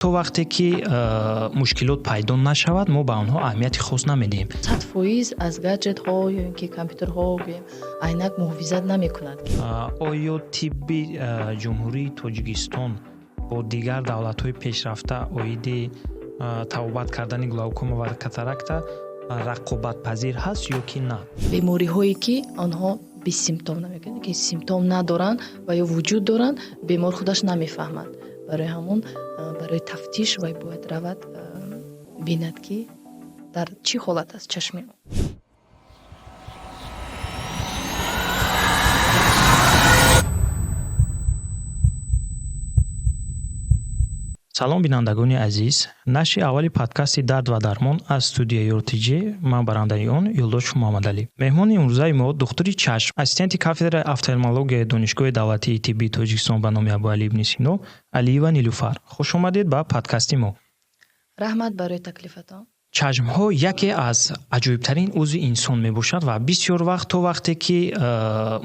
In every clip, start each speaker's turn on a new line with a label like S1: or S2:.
S1: То вақте ки мушкилот пайдо нашавад, мо ба онҳо аҳамияти хос намедиҳем.
S2: 100% аз гаджетҳо ё ин ки компютерҳо, гӯем, айнак муҳофизат намекунад.
S1: Оё тибби Ҷумҳурии Тоҷикистон бо дигар давлатҳои пешрафта оиди табобат кардани глаукома ва катаракта рақобатпазир ҳаст ё ки на?
S2: Бемориҳое, ки онҳо бесимптом намекунанд, ки симптом надоранд ва ё вуҷуд доранд, бемор худаш намефаҳмад. Барои ҳамон, барои тафтиш вай бояд равад, бинад, ки дар чӣ ҳолат аст чашми ӯ.
S1: Салом, бинандагони азиз. Нашри аввали подкасти «Дард ва дармон» аз студияи ЮРТЖ. Ман барандаи он Юлдош Муҳаммадалӣ. Меҳмони имрӯзаи мо духтури чашм, ассистенти кафедраи офтальмологияи Донишгоҳи давлатии тиббии Тоҷикистон ба номи Абуалӣ ибни Сино Алиева Нилуфар. Хуш омадед ба подкасти мо.
S2: Раҳмат барои таклифатон.
S1: Чашмҳо яке аз аҷоибтарин узви инсон мебошад ва бисёр вақт то вақте ки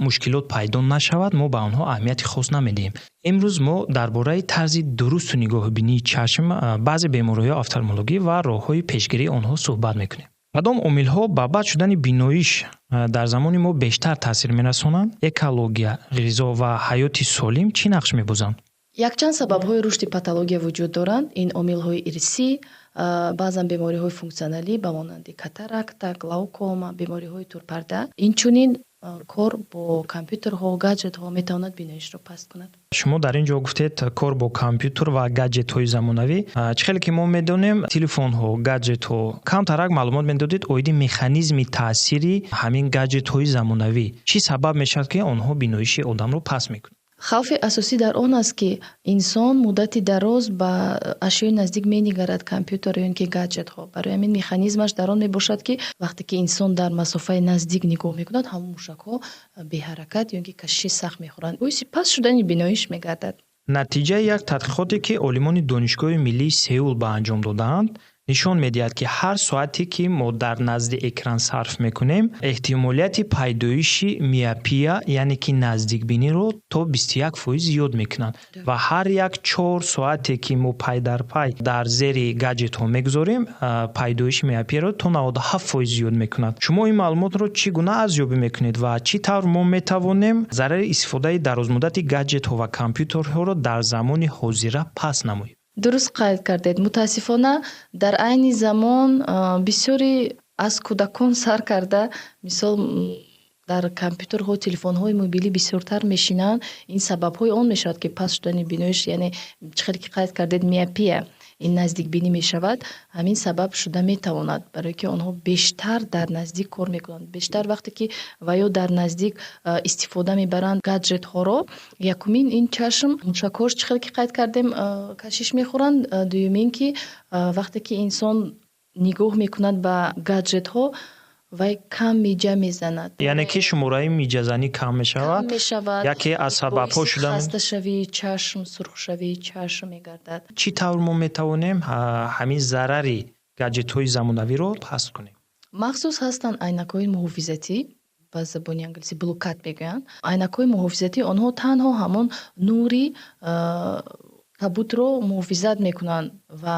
S1: мушкилот пайдо нашавад, мо ба онҳо аҳамияти хос намедиҳем. Имрӯз мо дар бораи тарзи дурусту нигоҳубинии чашм, баъзе бемориҳои офтальмологӣ ва роҳҳои пешгирии онҳо суҳбат мекунем. Кадом омилҳо ба бад шудани биноиш дар замони мо бештар таъсир мерасонанд? Экология, ғизо ва ҳаёти солим чӣ нақш мебозанд?
S2: Якчанд сабабҳои рушди патология вуҷуд доранд. Ин омилҳои ирсӣ, баъзан бемориҳои функсионалӣ ба монанди катаракта, глаукома, бемориҳои турпарда. Инчунин кор бо компютерҳо, гаджетҳо метавонад биноишро паст кунад.
S1: Шумо дар ин ҷо гуфтед, кор бо компютер ва гаджетҳои замонавӣ. Чӣ хеле ки мо медонем, телефонҳо, гаджетҳо, камтарак маълумот медодед оиди механизми таъсири ҳамин гаджетҳои замонавӣ. Чӣ сабаб мешавад, ки онҳо биноиши одамро паст мекунанд?
S2: Хавфи асосӣ дар он аст, ки инсон муддати дароз ба ашёи наздик менигарад, компютер ё ин ки гаджетҳо. Барои ҳамин механизмаш дар он мебошад, ки вақте ки инсон дар масофаи наздик нигоҳ мекунад, ҳамон мушакҳо беҳаракат ё ин ки кашиши сахт мехӯранд, боиси паст шудани биноиш мегардад.
S1: Натиҷаи як тадқиқоте, ки олимони Донишгоҳи миллии Сеул ба анҷом додаанд, нишон медиҳад, ки ҳар соате, ки мо дар назди экран сарф мекунем, эҳтимолияти пайдоиши миопия, яъне ки наздикбиниро, то 21% зиёд мекунад ва ҳар як 4 соате, ки мо пай дар пай дар зери гаджетҳо мегузорем, пайдоиши миопияро то 97% зиёд мекунад. Шумо ин маълумотро чӣ гуна арзёбӣ мекунед ва чӣ тавр мо метавонем зарари истифодаи дарозмуддати гаджетҳо ва компютерҳоро дар замони ҳозира паст намоем?
S2: Дуруст қайд кардед. Мутаассифона, дар айни замон бисёре аз кӯдакон сар карда, мисол, дар компютерҳо, телефонҳои мобилӣ бисёртар мешинанд. Ин сабабҳои он мешавад, ки паст шудани биноиш, яъне чӣ хеле ки қайд кардед, миопия, ин наздикбинӣ мешавад. Ҳамин сабаб шуда метавонад, барое ки онҳо бештар дар наздик кор мекунанд, бештар вақте ки ва ё дар наздик истифода мебаранд гаджетҳоро. Якумин, ин чашм, мушакҳош, чӣ хеле ки қайд кардем, кашиш мехӯранд. Дуюмин, ки вақте ки инсон нигоҳ мекунад ба гаджетҳо, вай кам миҷа мезанад.
S1: Яъне ки шумораи миҷазанӣ кам мешавад.
S2: Мешавад.
S1: Яке аз сабабҳо шуда
S2: хасташавии чашм, сурхшавии чашм мегардад.
S1: Чӣ тавр мо метавонем ҳамин зарари гаджетҳои замонавиро паст кунем?
S2: Махсус ҳастанд айнакҳои муҳофизатӣ, ба забони англисӣ blue cut мегӯянд. Айнакҳои муҳофизатӣ, онҳо танҳо ҳамон нури кабудро муҳофизат мекунанд ва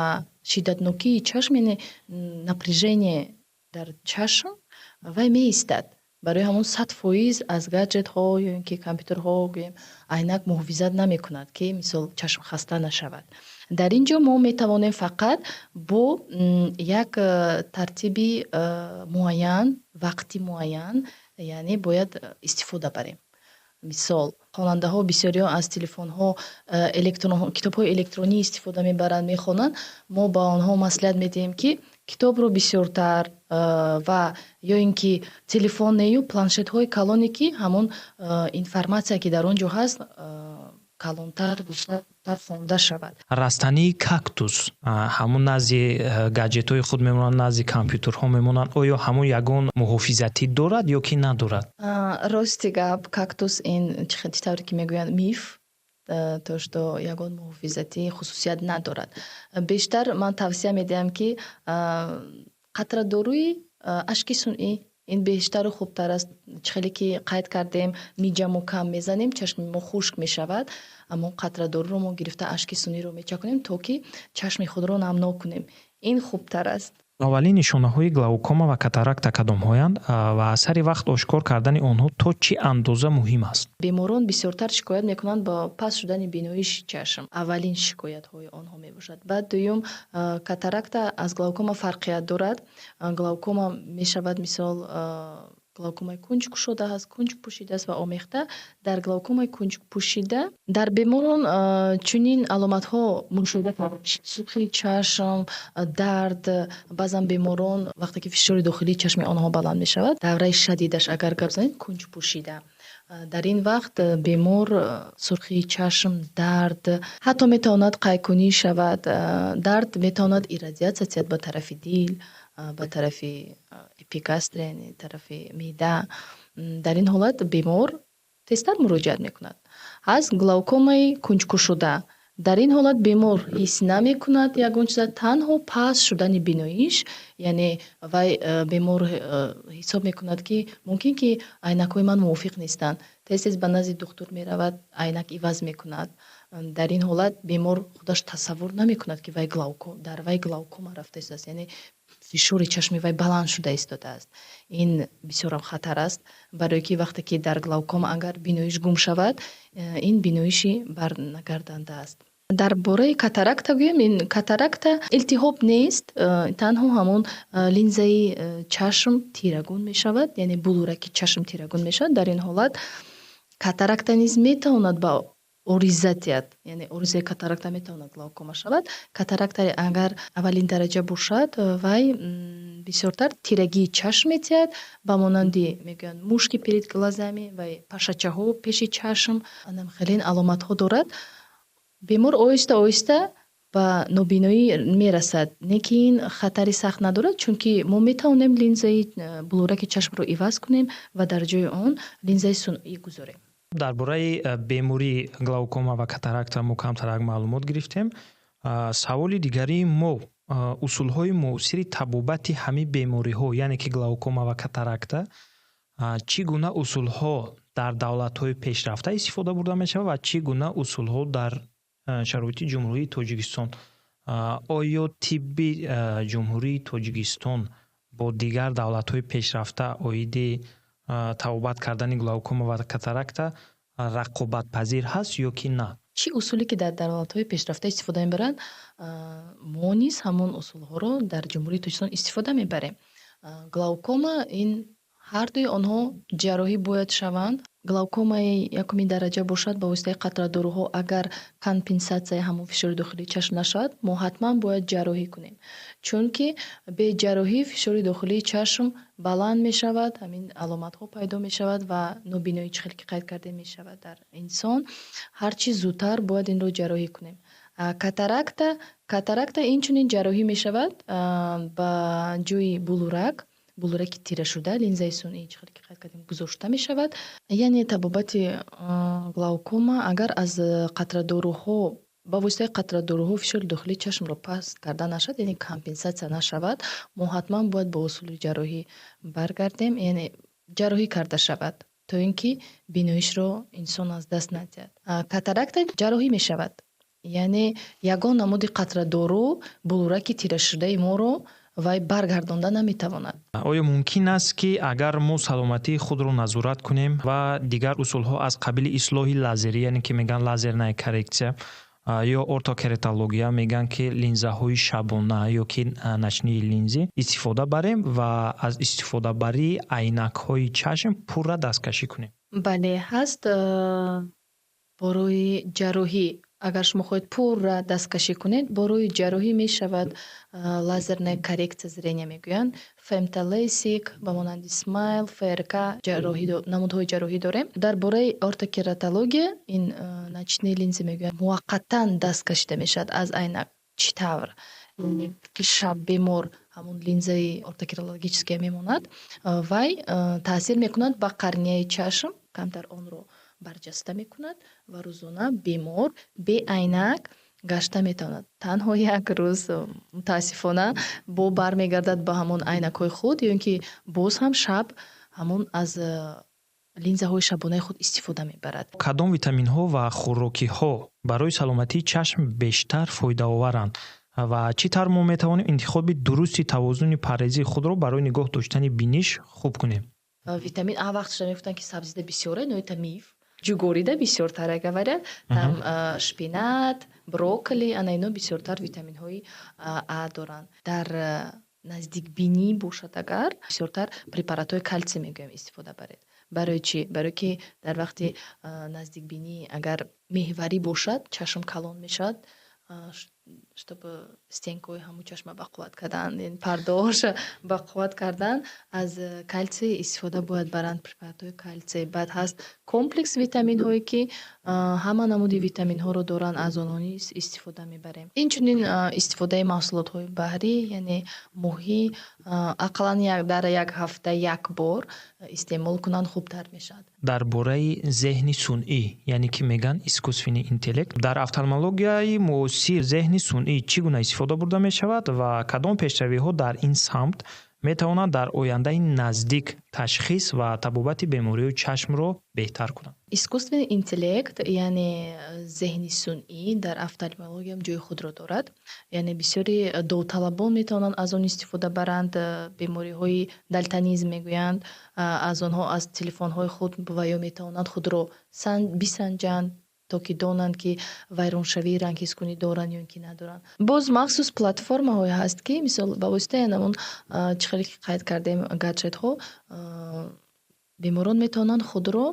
S2: шиддатнокии чашм, яъне напряжение дар чашм вай меистад. Барои ҳамон 100% аз гаджетҳо ё ин ки компютерҳо, гӯем, айнак муҳофизат намекунад, ки мисол чашм хаста нашавад. Дар ин ҷо мо метавонем фақат бо як тартиби муайян, вақти муайян, яъне бояд истифода барем. Мисол, хонандаҳо бисёриҳо аз телефонҳо китобҳои электронӣ истифода мебаранд, мехонанд. Мо ба онҳо маслиҳат медиҳем, ки китобро бисёртар ва ё ин ки телефонею планшетҳои калоне, ки ҳамон информатсия, ки дар он ҷо ҳаст, калонтар, бештар хонда шавад.
S1: Растании кактус ҳамун назди гаджетҳои худ мемонанд, назди компютерҳо мемонанд. Оё ҳамун ягон муҳофизатӣ дорад ё ки надорад?
S2: Рости гап, кактус ин, чӣ тавре ки мегӯянд, миф, то что ягон муҳофизатӣ хусусият надорад. Бештар ман тавсия медиҳам, ки қатрадоруи ашки сунъӣ. Ин бештару хубтар аст. Чӣ хеле ки қайд кардем, миҷа мо кам мезанем, чашми мо хушк мешавад. Аммо қатрадоруро мо гирифта, ашки суниро мечаконем, то ки чашми худро намнок кунем. Ин хубтар аст.
S1: Аввалин нишонаҳои глаукома ва катаракта кадомҳоянд ва сари вақт ошкор кардани онҳо то чӣ андоза муҳим аст?
S2: Беморон бисёртар шикоят мекунанд ба паст шудани биноиши чашм. Аввалин шикоятҳои онҳо мебошад. Баъд дуюм, катаракта аз глаукома фарқият дорад. Глаукома мешавад, мисол, глаукомаи кунҷ кушода ҳаст, кунҷ пӯшидааст ва омехта. Дар глаукомаи кунҷ пӯшида дар беморон чунин аломатҳо мушоҳида карда: сурхии чашм, дард. Баъзан беморон, вақте ки фишори дохилии чашми онҳо баланд мешавад, давраи шадидаш агар гап занем, кунҷ пӯшида, дар ин вақт бемор сурхии чашм, дард, ҳатто метавонад қайкунӣ шавад. Дард метавонад иррадиатсия диҳад ба тарафи дил, ба тарафи эпигастрия, яъне тарафи меъда. Дар ин ҳолат бемор тезтар муроҷиат мекунад. Ҳаст глаукомаи кунҷкушода. Дар ин ҳолат бемор ҳис намекунад ягон чиза, танҳо паст шудани биноиш, яъне вай бемор ҳисоб мекунад, ки мумкин ки айнакҳои ман мувофиқ нестанд. Тез тез ба назди духтур меравад, айнак иваз мекунад. Дар ин ҳолат бемор худаш тасаввур намекунад, ки вай дар вай глаукома рафта истодааст, яъне фишори чашми вай баланд шуда истодааст. Ин бисёрам хатар аст, барое ки вақте ки дар глаукома агар биноиш гум шавад, ин биноиши барнагарданда аст. Дар бораи катаракта гӯем, ин катаракта илтиҳоб нест, танҳо ҳамон линзаи чашм тирагун мешавад, яъне булураки чашм тирагун мешавад. Дар ин ҳолат катаракта низ метавонад ба ориза диҳад, яъне оризаи катаракта метавонад глаукома шавад. Катаракта агар аввалин дараҷа бошад, вай бисёртар тирагии чашм медиҳад, ба монанди, мегӯянд, мушки перед глазами, вай пашачаҳо пеши чашм, хеле аломатҳо дорад. Бемор оҳиста оҳиста ба нобиноӣ мерасад, лекин хатари сахт надорад, чунки мо метавонем линзаи булураки чашмро иваз кунем ва дар ҷои он линзаи сунъӣ гузорем.
S1: Дар бораи бемории глаукома ва катаракта мо камтарак маълумот гирифтем. Саволи дигарии мо: усулҳои муосири табобати ҳамин бемориҳо, яъне ки глаукома ва катаракта, чӣ гуна усулҳо дар давлатҳои пешрафта истифода бурда мешавад ва чӣ гуна усулҳо дар шароити Ҷумҳурии Тоҷикистон? Оё тибби Ҷумҳурии Тоҷикистон бо дигар давлатҳои пешрафта оиди табобат кардани глаукома ва катаракта рақобатпазир ҳаст ё ки на?
S2: Чӣ усуле ки дар давлатҳои пешрафта истифода мебаранд, мо низ ҳамон усулҳоро дар Ҷумҳурии Тоҷикистон истифода мебарем. Глаукома, ин ҳардуи онҳо ҷарроҳӣ бояд шаванд. Глаукомаи якуми дараҷа бошад, ба воситаи қатрадоруҳо агар компенсатсияи ҳамон фишори дохилии чашм нашавад, мо ҳатман бояд ҷарроҳӣ кунем, чунки бе ҷарроҳӣ фишори дохилии чашм баланд мешавад, ҳамин аломатҳо пайдо мешавад ва нобиноӣ, чӣ хеле ки қайд кардем, мешавад дар инсон. Ҳарчи зудтар бояд инро ҷарроҳӣ кунем. Катаракта инчунин ҷарроҳӣ мешавад ба ҷои булурак, булураки тирашуда линзаи сунъӣ, чӣ хеле ки қайд кардем, гузошта мешавад. Яъне табобати глаукома агар аз қатрадоруҳо, ба воситаи қатрадоруҳо фишори дохилии чашмро паст карда нашавад, яъне компенсатсия нашавад, мо ҳатман бояд бо усули ҷарроҳӣ баргардем, яъне ҷарроҳӣ карда шавад, то ин ки биноишро инсон аз даст надиҳад. Катаракта ҷарроҳӣ мешавад, яъне ягон намуди қатрадору булураки тирашудаи моро вай баргардонда наметавонад.
S1: Оё мумкин аст, ки агар мо саломатии худро назорат кунем ва дигар усулҳо аз қабили ислоҳи лазерӣ, яъне ки мегӯянд лазерная коррекция ё ортокератология, мегӯянд ки линзаҳои шабона ё ки ночные линзы истифода барем ва аз истифодабарии айнакҳои чашм пурра дасткашӣ кунем?
S2: Бале, ҳаст. Барои ҷарроҳӣ, агар шумо хоҳед пурра дасткашӣ кунед, барои ҷарроҳӣ мешавад лазерная коррекция зрения мегӯянд, фемтолейсик, ба монанди смайл, ФРК ҷарроҳӣ, намудҳои ҷарроҳӣ дорем. Дар бораи ортокератология, ин ночные линзы мегӯянд, муваққатан даст кашида мешавад аз айнак. Чӣ тавр? Ки шаб бемор ҳамон линзаи ортокератологическая мемонад, вай таъсир мекунад ба қарнияи чашм, камтар онро барҷаста мекунад ва рӯзона бемор бе айнак. Гашта метавонад танҳо як рӯз, мутаассифона, бо бармегардад ба ҳамон айнакҳои худ ё ин ки боз ҳам шаб ҳамон аз линзаҳои шабонаи худ истифода мебарад.
S1: Кадом витаминҳо ва хӯрокиҳо барои саломатии чашм бештар фоидаоваранд ва чӣ тавр мо метавонем интихоби дурусти тавозуни парҳезии худро барои нигоҳ доштани биниш хуб кунем?
S2: Витамин А вақтша мегуфтанд, ки сабзида бисёре, но это миф. Ҷугорида бисёртар, говорят, там шпинат, брокколи, ана ино бисёртар витаминҳои А доранд. Дар наздикбинӣ бошад агар, бисёртар препаратҳои калсий мегӯям истифода баред. Барои чӣ? Барое ки дар вақти наздикбинӣ агар меҳварӣ бошад, чашм калон мешавад, чтобы стенкаҳои ҳамун чашма бақувват кардан, пардаҳоша бақувват кардан, аз калсий истифода бояд баранд, препаратҳои калсий. Баъд ҳаст комплекс витаминҳое, ки ҳама намуди витаминҳоро доранд, аз онҳо низ истифода мебарем. Инчунин истифодаи маҳсулотҳои баҳрӣ, яъне моҳӣ, ақаллан дар як ҳафта як бор истеъмол кунанд, хубтар мешавад.
S1: Дар бораи зеҳни сунъӣ, яъне ки мегӯянд искусственный интеллект, дар офтальмологияи муосир зеҳни сунъӣ чӣ гуна истифода бурда мешавад ва кадом пешравиҳо дар ин самт метавонанд дар ояндаи наздик ташхис ва табобати бемориҳои чашмро беҳтар кунанд?
S2: Искусственный интеллект, яъне зеҳни сунъӣ, дар офтальмологиям ҷои худро дорад. Яъне бисёри довталабон метавонанд аз он истифода баранд. Бемориҳои дальтонизм мегӯянд, аз онҳо аз телефонҳои худ ва ё метавонанд худро бисанҷанд, то ки донанд, ки вайроншавии рангҳискунӣ доранд ё ин ки надоранд. Боз махсус платформаҳое ҳаст, ки мисол ба воситаи ҳамон чӣ хеле ки қайд кардем, гаджетҳо, беморон метавонанд худро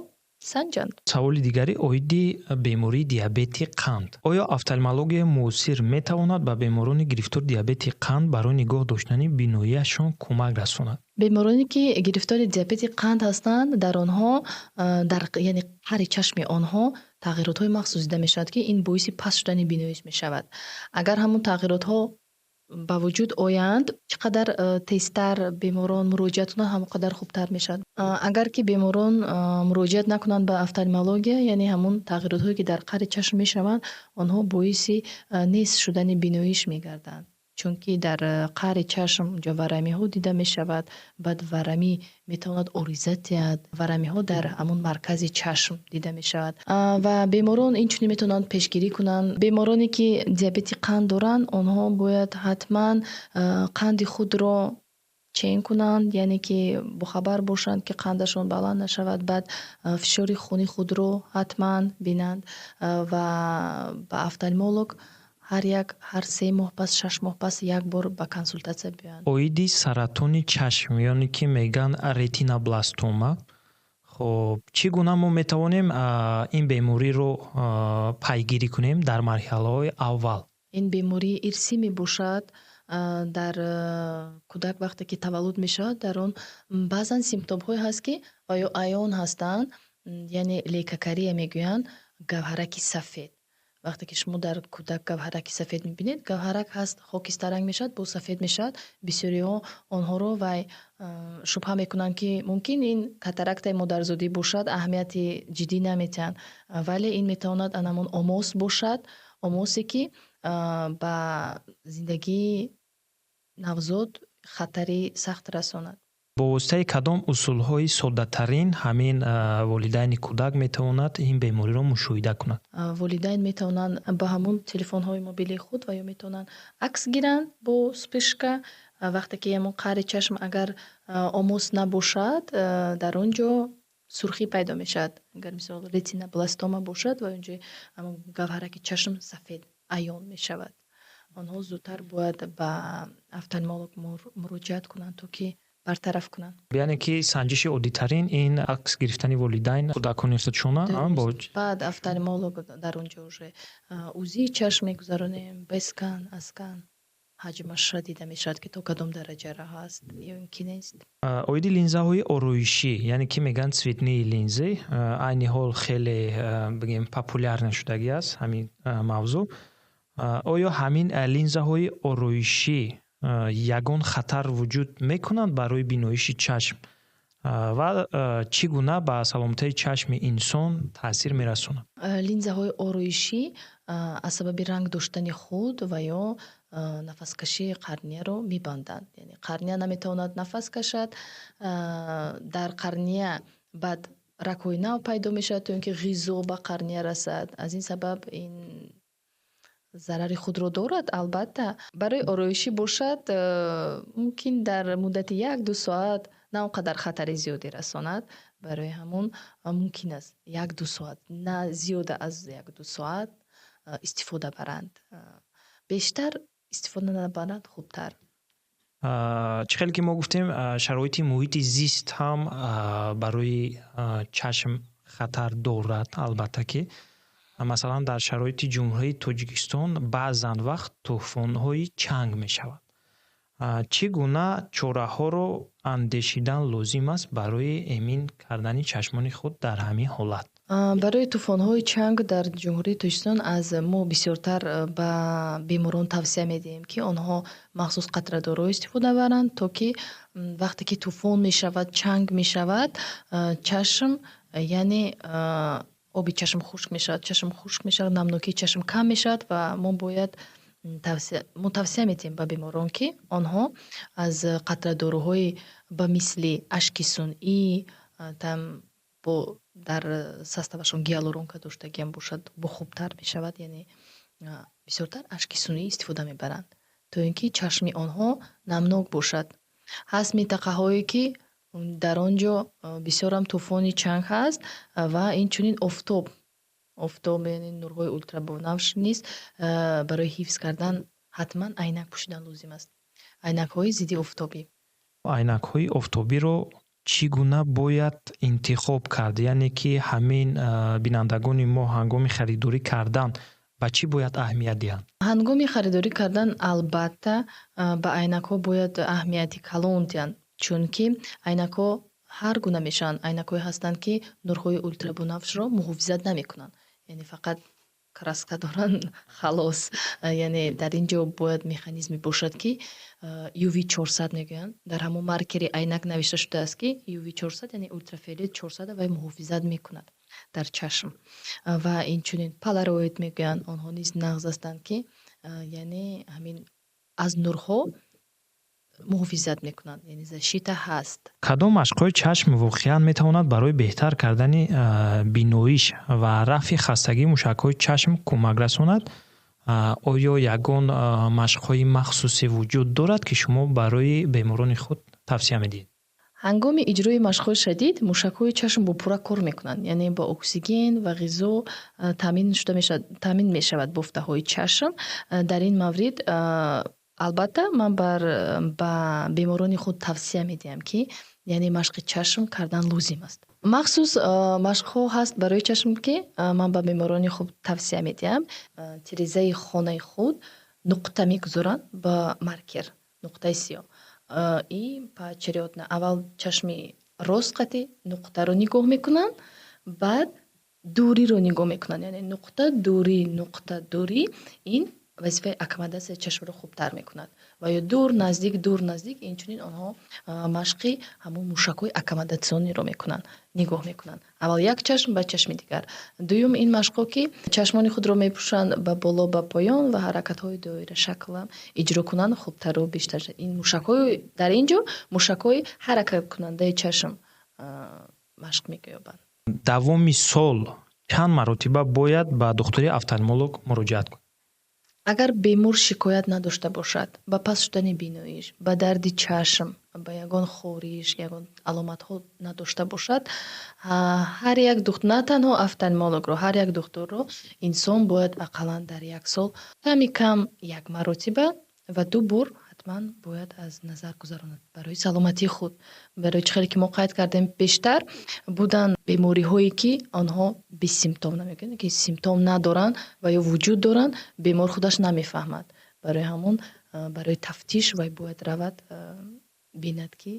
S2: санҷанд.
S1: Саволи дигаре оиди бемории диабети қанд. Оё офтальмологияи муосир метавонад ба беморони гирифтори диабети қанд барои нигоҳ доштани биноияшон кӯмак расонад?
S2: Бемороне, ки гирифтори диабети қанд ҳастанд, дар онҳо дар, яъне қаъри чашми онҳо тағйиротҳои махсус дида мешавад, ки ин боиси паст шудани биноиш мешавад. Агар ҳамон тағйиротҳо ба вуҷуд оянд, чӣ қадар тезтар беморон муроҷиат кунанд, ҳамон қадар хубтар мешавад. Агар ки беморон муроҷиат накунанд ба офтальмология, яъне ҳамон тағйиротҳое, ки дар қаъри чашм мешаванд, онҳо боиси нест шудани биноиш мегарданд, чунки дар қаъри чашм унҷо варамиҳо дида мешавад. Баъд варамӣ метавонад ориза диҳад, варамиҳо дар ҳамон маркази чашм дида мешавад. Ва беморон инчунин метавонанд пешгирӣ кунанд. Бемороне, ки диабети қанд доранд, онҳо бояд ҳатман қанди худро чен кунанд, яъне ки бохабар бошанд, ки қандашон баланд нашавад. Баъд фишори хуни худро ҳатман бинанд ва ба офтальмолог ҳар як, ҳар 3 моҳ пас, 6 моҳ пас як бор ба консултатсия биёянд.
S1: Оиди саратони чашм, ёне ки мегӯянд ретинобластома, хоб, чӣ гуна мо метавонем ин бемориро пайгирӣ кунем дар марҳилаҳои аввал?
S2: Ин бемории ирсӣ мебошад. Дар кӯдак вақте ки таваллуд мешавад, дар он баъзан симптомҳое ҳаст, ки ва ё аён ҳастанд, яъне лейкокория мегӯянд, гавҳараки сафед. Вақте ки шумо дар кӯдак гавҳараки сафед мебинед, гавҳарак ҳаст, хокистаранг мешавад, боз сафед мешавад, бисёриҳо онҳоро вай шубҳа мекунанд, ки мумкин ин катарактаи модарзодӣ бошад, аҳамияти ҷиддӣ наметиҳанд, вале ин метавонад анамон омос бошад, омосе, ки ба зиндагии навзод хатари сахт расонад.
S1: Бо воситаи кадом усулҳои соддатарин ҳамин волидайни кӯдак метавонад ин бемориро мушоҳида кунад?
S2: Волидайн метавонанд ба ҳамон телефонҳои мобилии худ ва ё метавонанд акс гиранд бо вспышка. Вақте ки ҳамон қаъри чашм агар омос набошад, дар он ҷо сурхӣ пайдо мешавад. Агар мисол ретинобластома бошад ва онҷо ҳамон гавҳараки чашм сафед аён мешавад, онҳо зудтар бояд ба офтальмолог муроҷиат кунанд, то ки бартараф кунанд.
S1: Яъне ки санҷиши оддитарин ин акс гирифтани волидайн кӯдакони худшона.
S2: Баъд офтальмолог дар он ҷо уже УЗИ чашм мегузаронем, Б-скан, А-скан, ҳаҷмаша дида мешавад, ки то кадом дараҷара ҳаст ё ин ки нест.
S1: Оиди линзаҳои ороишӣ, яъне ки мегӯянд цветные линзы, айни ҳол хеле, бигем, популярный шудагӣ аст ҳамин мавзӯъ. Оё ҳамин линзаҳои ороишӣ ягон хатар вуҷуд мекунанд барои биноиши чашм ва чӣ гуна ба саломатии чашми инсон таъсир мерасонад?
S2: Линзаҳои ороишӣ Аз сабаби ранг доштани худ ва ё нафаскашии қарнияро мебанданд, яъне қарния наметавонад нафас кашад. Дар қарния баъд рагҳои нав пайдо мешавад, то ин ки ғизо ба қарния расад. Аз ин сабаб ин зарари худро дорад. Албатта, барои ороишӣ бошад, мумкин дар муддати 1-2 соат на он қадар хатари зиёде расонад. Барои ҳамон мумкин аст 1-2 соат, на зиёда аз 1-2 соат истифода баранд. Бештар истифода набаранд, хубтар.
S1: Чӣ хеле ки мо гуфтем, шароити муҳити зист ҳам барои чашм хатар дорад. Албатта ки, масалан, дар шароити Ҷумҳурии Тоҷикистон баъзан вақт тӯфонҳои чанг мешавад. Чӣ гуна чораҳоро андешидан лозим аст барои эмин кардани чашмони худ дар ҳамин ҳолат?
S2: Барои тӯфонҳои чанг дар Ҷумҳурии Тоҷикистон аз мо бисёртар ба беморон тавсия медиҳем, ки онҳо махсус қатрадорҳо истифода баранд, то ки вақте ки тӯфон мешавад, чанг мешавад, чашм, яъне оби чашм хушк мешавад, чашм хушк мешавад, намнокии чашм кам мешавад. Ва мо бояд мо тавсия медиҳем ба беморон, ки онҳо аз қатрадоруҳои ба мисли ашки сунъӣ, там бо дар составашон гиалуронка доштагиам бошад, бо хубтар мешавад, яъне бисёртар ашки сунъӣ истифода мебаранд, то ин ки чашми онҳо намнок бошад. Ҳаст минтақаҳое, ки дар он ҷо бисёрам тӯфони чанг ҳаст ва инчунин офтоб, яъне нурҳои ултрабунафш низ, барои ҳифз кардан ҳатман айнак пӯшидан лозим аст, айнакҳои зидди офтобӣ.
S1: Айнакҳои офтобиро чӣ гуна бояд интихоб кард? Яъне ки ҳамин бинандагони мо ҳангоми харидорӣ кардан ба чӣ бояд аҳамият диҳанд?
S2: Ҳангоми харидорӣ кардан, албатта, ба айнакҳо бояд аҳамияти калон диҳанд, чунки айнакҳо ҳар гуна мешаванд. Айнакҳое ҳастанд, ки нурҳои ултрабунафшро муҳофизат намекунанд, яъне фақат краска доранд, халос. Яъне дар ин ҷо бояд механизме бошад, ки UV 400 мегӯянд. Дар ҳамон маркери айнак навишта шудааст, ки UV 400, яъне ултрафиолет 400, вай муҳофизат мекунад дар чашм. Ва инчунин полароид мегӯянд, онҳо низ нағз ҳастанд, ки яъне ҳамин аз нурҳо муҳофизат мекунанд, яъне защита ҳаст.
S1: Кадом машқҳои чашм воқеан метавонад барои беҳтар кардани биноиш ва рафъи хастагии мушакҳои чашм кӯмак расонад? Оё ягон машқҳои махсусе вуҷуд дорад, ки шумо барои беморони худ тавсия медиҳед?
S2: Ҳангоми иҷрои машқҳои шадид мушакҳои чашм бопурра кор мекунанд, яъне бо оксиген ва ғизо таъмин шуда мешавад, таъмин мешавад бофтаҳои чашм. Дар ин маврид, албатта, ман ба беморони худ тавсия медиҳам, ки яъне машқи чашм кардан лозим аст. Махсус машқҳо ҳаст барои чашм, ки ман ба беморони худ тавсия медиҳам. Тирезаи хонаи худ нуқта мегузоранд ба маркер, нуқтаи сиёҳ, и поочередно аввал чашми рост қати нуқтаро нигоҳ мекунанд, баъд дуриро нигоҳ мекунанд, яъне нуқта, дурӣ, нуқта, дурӣ. Ин вазифаи аккомодатсияи чашмро хубтар мекунад. Ва ё дур, наздик, дур, наздик. Инчунин онҳо машқи ҳамон мушакҳои аккомодатсиониро мекунанд, нигоҳ мекунанд аввал як чашм, баъд чашми дигар. Дуюм, ин машқҳо, ки чашмони худро мепӯшанд ба боло, ба поён ва ҳаракатҳои доирашаклам иҷро кунанд, хубтару бештар ин мушакҳои, дар ин ҷо мушакҳои ҳаракаткунандаи чашм машқ меёбанд.
S1: Давоми сол чанд маротиба бояд ба духтури офтальмолог муроҷиат кунад?
S2: Агар бемор шикоят надошта бошад ба паст шудани биноиш, ба дарди чашм, ба ягон хориш, ягон аломатҳо надошта бошад, ҳар як на танҳо офтальмологро, ҳар як духтурро инсон бояд ақаллан дар як сол ками кам як маротиба ва ду бор ҳатман бояд аз назар гузаронад барои саломатии худ. Барои чӣ хеле ки мо қайд кардем, бештар буданд бемориҳое, ки онҳо бесимптом намегӯянд, ки симптом надоранд ва ё вуҷуд доранд, бемор худаш намефаҳмад. Барои ҳамон, барои тафтиш вай бояд равад, бинад, ки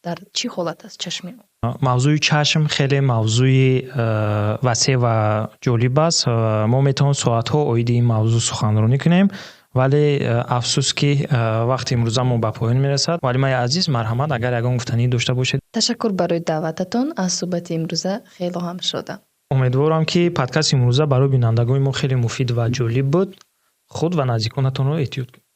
S2: дар чӣ ҳолат аст чашми ӯ.
S1: Мавзӯи чашм хеле мавзӯи васеъ ва ҷолиб аст. Мо метавонем соатҳо оиди ин мавзӯъ суханронӣ кунем, вале афсӯс, ки вақти имрӯза мо ба поён мерасад. Муаллимаи азиз, марҳамат, агар ягон гуфтанӣ дошта бошед.
S2: Ташаккур барои даъвататон. Аз суҳбати имрӯза хело ҳам шодам.
S1: Умедворам, ки подкасти имрӯза барои бинандагони мо хеле муфид ва ҷолиб буд. Худ ва наздиконатонро эҳтиёт кунед.